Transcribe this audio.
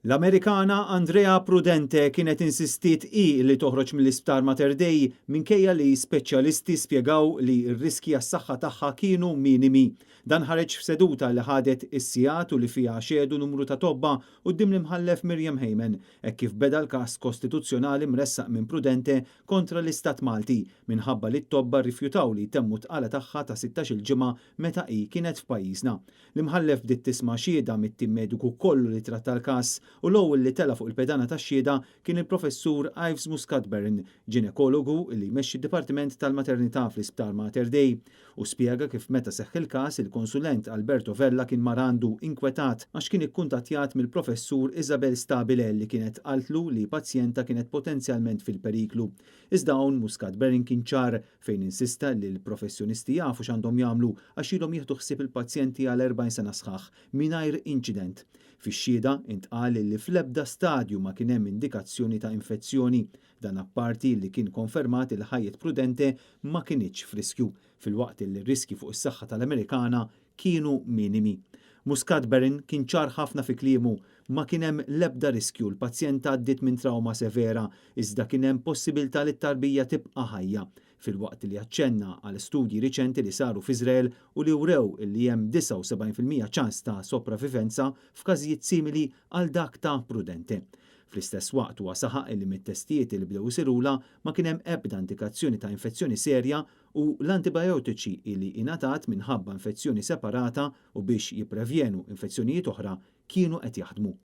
L-Amerikana Andrea Prudente kienet insistiet hi li toħroġ mill-Isptar Mater Dei minkejja li speċjalisti spjegaw li r-riski għas-saħħa tagħha kienu minimi. Dan ħareġ f'seduta li ħadet is-sigħat u li fiha xehdu numru ta' tobba quddiem l-Imħallef Miriam Hayman hekk kif beda l-każ kostituzzjonali mressaq minn Prudente kontra l-Istat Malti minħabba li t-tobba rrifjutaw li jtemmu tqala tagħha ta' 16-il ġimgħa meta hi kienet f'pajjiżna. L-Imħallef bdiet tisma' xhieda mit-tim mediku kollu li tratta l-każ u l-ewwel li tela' fuq il-pedana tax-xhieda kien il-Professur Ives Muscat Baron, ġinekologu li jmexxi d-Dipartiment tal-Maternità fl-Isptar Mater Dei, u spjega kif meta seħħ il-każ il-konsulent Alberto Vella kien mar għandu inkwetat għax kien ikkuntattjat mill-Professur Isabel Stabile li kienet qaltlu li pazjenta kienet potenzjalment fil-periklu. Iżda hawn Muscat Baron kien ċar fejn insista li l-professjonisti jafu x'għandhom jagħmlu għax ilhom jieħdu ħsieb il-pazjenti għal 40 sena sħaħ mingħajr inċident. Fix-xhieda intqal li fl-ebda stadju ma kien hemm indikazzjoni ta' infezzjoni. Dan apparti li kien konfermat li ħajjet Prudente ma kinitx f'riskju, filwaqt li r-riskji fuq is-saħħa tal-Amerikana kienu minimi. Muscat Baron kien ċar ħafna fi kliemu, ma kien hemm l-ebda riskju, l-pazjenta għaddiet minn trauma severa, iżda kien hemm possibilità li t-tarbija tibqa' ħajja, filwaqt li aċċenna għal studji riċenti li saru f'Iżrael u li wrew li hemm 79% ċans ta' sopravivenza f'każijiet simili għal dak ta' Prudente. Fl-istess waqt huwa saħaq li mit-testijiet li bdew isirulha ma kien hemm ebda indikazzjoni ta' infezzjoni serja u l-antibiotiċi li ingħatat minħabba infezzjoni separata u biex jipprevjenu infezzjonijiet oħra kienu qed jaħdmu.